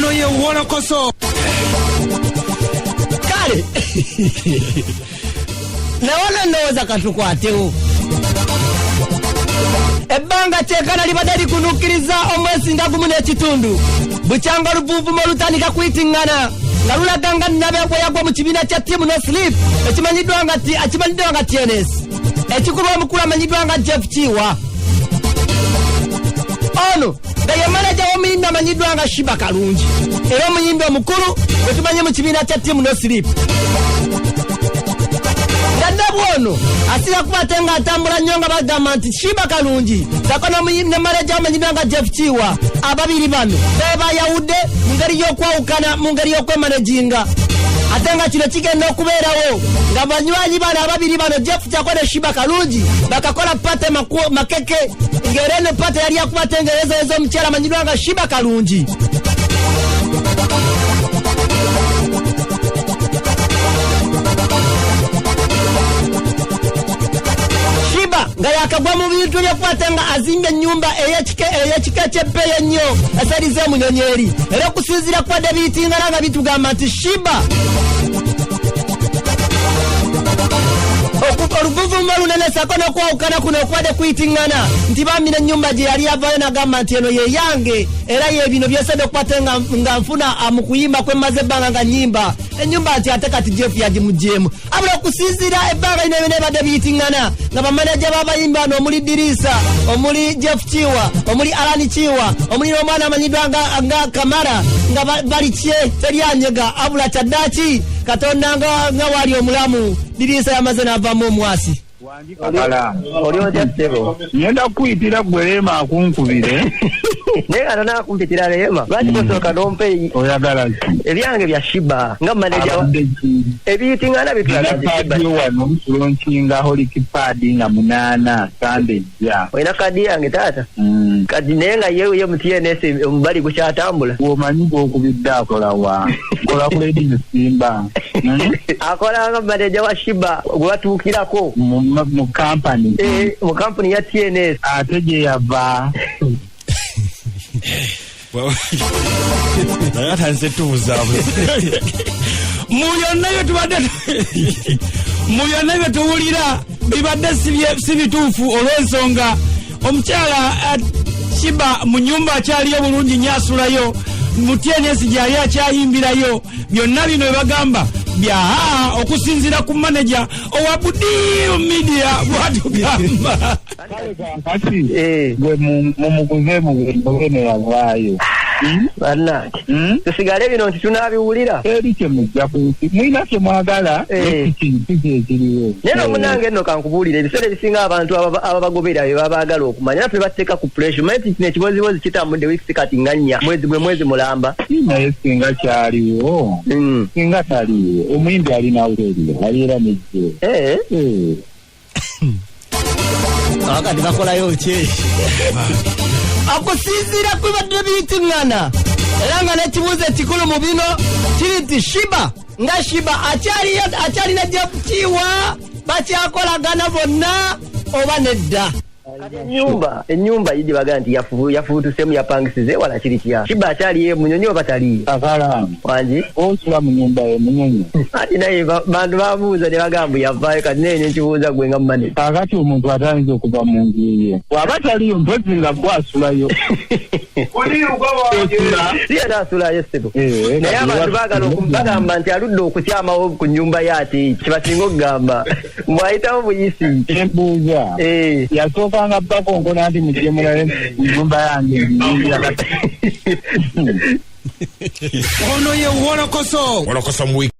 Ono ye Wolokoso. Kale nawona ndowooza katukwatewo ebbanga kyekana libadde likunukkiriza omwezi nga gumu n'ekitundu bukyanga oluvuuvumo olutandika kuyitiŋŋana nga lulaga nga nnabe bwe yagwa mu kibiina kya Team No Sleep ekimanyiddwa nga akimanyiddwa nga TNS, ekikulu omukulu amanyiddwa nga Jeff Kiwa, ono nga ye manaja w'omuyimbi amanyiddwa nga Sheebah Kalungi, era omuyimbi omukulu gwe tumanyi mu kibiina kya Team No Sleep. Nga nabwe ono asinga kuba ate ng'atambula nnyo nga bagamba nti Sheebah Kalungi sako ne manaja amanyiddwa nga Jeff Kiwa, ababiri bano be bayawudde mu ngeri y'okwawukana, mu ngeri y'okwemanejinga. Ate nga kino kigenda okubeerawo nga banywanyi bano ababiri bano, Jeff Kiwa ne Sheebah Kalungi, bakakola party makeke, ng'era eno party yali yakuba ate ng'eyezaeza omukyala amanyiddwa nga Sheebah Kalungi. Sheebah nga yakagwa mu bintu byokukwata nga azimbye ennyumba ey'ekika eky'ebbeeyi ennyo esalize emunyonyi eri, era okusinziira kubadde biyitingana nga bitugamba nti Sheebah oluvuvumo olunene sako n'okwawukana kuno okubadde kuyitiŋŋana nti bamina ennyumba gye yali yavayo n'agamba nti eno ye yange, era ye bino byesadde okukwata nga nfuna mu kuyimba kwemmaze ebbanga nga nnyimba ennyumba, nti ate kati Jeff yagimugyemu. Abula okusinziira ebbanga lino byonna ebadde biyitiŋŋana nga bamaneja b'abayimbi bano omuli Diriisa, omuli Jeff Kiwa, omuli Alani Kiwa, omuli n'omwana amanyiddwa nga Kamara, nga bali kye teryanyega. Abula kyaddaaki Katonda nga wali omulamu, Diriisa yamaze n'avaamu omwasi. Oli otya, ssebo? Ngenda kukuyitira gwe, Rema akunkubire. Naye nga tonakumpitira Rema, lwaki tosooka nompe Oyagala ki? Ebyange bya Sheebah nga maneja. Abadde ki? Ebiyitingana bitulaga nti Nina Sheebah paadi wano, tulaunchinga Holic pad nga 8 Sande ejja. Olina kaadi yange, taata? Mm. Kati naye nga ye mu TNS omubali gukyatambula? Bw'omanyi gw'okubidde akola wa? Kola ku Lady Simba. Akola nga maneja wa Sheebah gwe batuukirako. Mu kampani? Eh, mu kampuni ya TNS. Ate gye yava? Naye atandise tubuzaabuza mu byonna bye tubadde, mu byonna bye tuwulira bibadde si bituufu, olw'ensonga omukyala Sheebah mu nyumba akyaliyo bulungi nnyo, asulayo mu TNS gyali akyayimbirayo. Byonna bino bye bagamba bya okusinziira ku maneja owa Budiru Media bwatugamba. Kale kaakati gwe mumuguze mugende yavaayo. Bannange, tusigale bino nti tunaabiwulira. Eri kyemujja ku mulina kyemwagala. Kiki ekiriwo? Naye no munange nno kankubuulire, ebiseera ebisinga abantu ababagobera bye babaagala okumanya naffe bateeka ku pressure. Manyi nti kino ekibozibozi kitambudde wiikisi kati nga 4, mwezi gwe mwezi mulamba. Naye singa kyaliwo, singa taliwo, omuyimbi alina awuleriyo ali era nejje. Eh. Kati bakolayo ki okusinziira ku bibadde biyitiŋŋana? Era nga n'ekibuuzo ekikulu mu bino kiri nti Sheebah nga Sheebah akyalina Jeff Kiwa, bakyakolagana bonna oba nedda? Kati ennyumba ye gye bagamba nti yafuutusemu, yapangisize wala, kiri kya Sheebah akyaliyo emunyonyi oba taliyo? Akalaamu. Wangi. Osula mu nyumba ye Munyonyo? Ati naye bantu babuuza ne bagamba yavaayo. Kati naye nenkibuuza gwe nga mumane. Kaakati omuntu atayinza okuva mu nju ye bw'aba taliyo, mpozi nga gwe asulayo. Osula. Si ate asulayo, ssebo. Eh, Naye kati abantu baagala bagamba nti aludde okukyamawo ku nnyumba ye, ate kibasinga okugamba mbwayitawo buyisi. Embuuza, yasookanga bakonkona nti mujje mulabe mu nyumba yange nyingira kati? Ono ye Wolokoso. Wolokoso mu week.